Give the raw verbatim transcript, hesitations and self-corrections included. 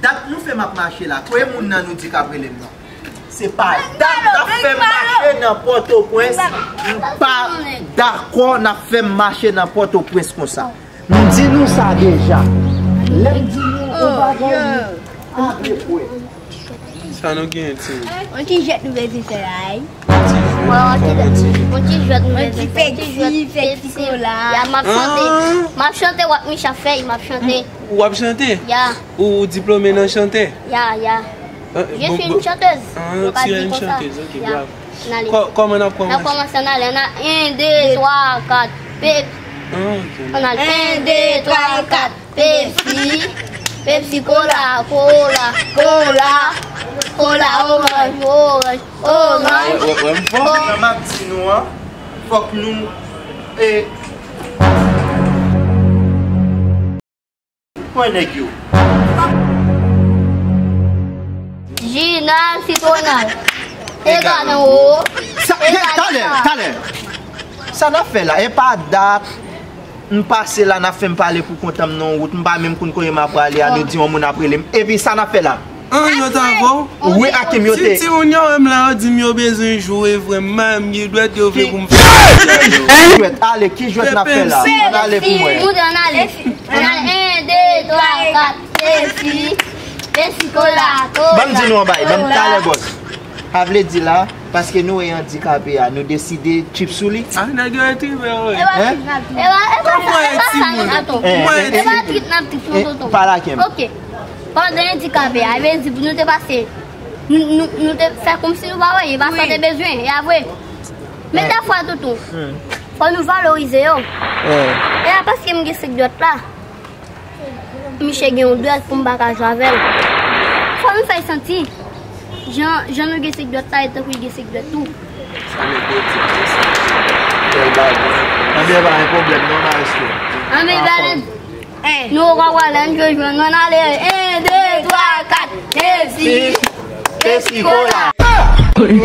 Dat nou fè m ap mache la, kote moun nan nou di k ap rele m nan? Se pa dat n ap fè m mache nan Pòtoprens. M pa dakò n ap fè m mache nan Pòtoprens konsa. M di nou sa deja. Lè m di nou yon bagay, nou pa vle kwè. Sa nou gen, timoun? On ti jwèt nou bezwen fè la, wi. On ti jwèt, on ti jwèt nou bezwen fè, on ti jwèt Pepsi, Pepsi Cola. Ya, m ap chante. M ap chante, w ap Micha fèy, m ap chante. W ap chante? Ya. Ou diplome nan chante? Ya, ya. Je suis une chanteuse. Ah, tu es une chanteuse, ok, bravo. Kòman n ap kòmanse? N ap kòmanse, n ale, n a en, de, twa, kat, Pepsi. Ah, ok. N ale, en, de, twa, kat, Pepsi, Pepsi Cola, Cola, Cola, Cola, oranj, oranj, oranj. Wè, wè, wè, m fò. Jan m ap di nou an, fòk nou, e, Pran nèg yo. Jinal sitwonal. Ega nan wo. Sa, talè, talè. Sa n ap fè la, e pa dat m pase la, n ap fè m pale pou kontan m nan wout, m pa menm konn kote m ap prale a, nou di yon moun ap rele m. Epi sa n ap fè la? An, yo t avè w? Wi, Akim, yo te. Ti, timoun yo menm la, yo di m yo bezwen jwe vre, m pa menm gen dwèt, yo vle pou m fè. Ki jwèt? Ale, ki jwèt n ap fè la? Ann ale pou mwen. Moute, ann ale. Ann ale. En, de, twa, kat. Pepsi, Pepsi Cola, Cola. Ban m di nou yon bagay, ban m talè, bòs. Sa vle di la, paske nou e andikape a, nou deside trip sou li? Ah, nèg yo entrive, wi. E pa trip n ap trip. E pa, e pa sa, e pa sa, non, tonton. E pa trip n ap trip, non, tonton. Pale ak m. Ok. Pandan andikape a, e vle di pou nou te pase, nou, nou, nou te fè kòmsi nou pa wè, e pa sa te bezwen, e a vre. Men dèfwa, tonton, fò nou valorize yo. E a paske m gen sèk dwèt la. Miche gen yon dwèt pou m pa ka jwe avè l. Fò nou fè l santi. Jan, jan nou gen sèk dwèt la, e tankou li gen sèk dwèt tou. Sa nèg yo di konsa. Bèl bagay. Anben, pa gen pwoblèm non, maestro. Anben, Valens. Nou pral ann jwe jwèt nou, ann ale. En, de, twa, kat. Pepsi. Pepsi Cola. Une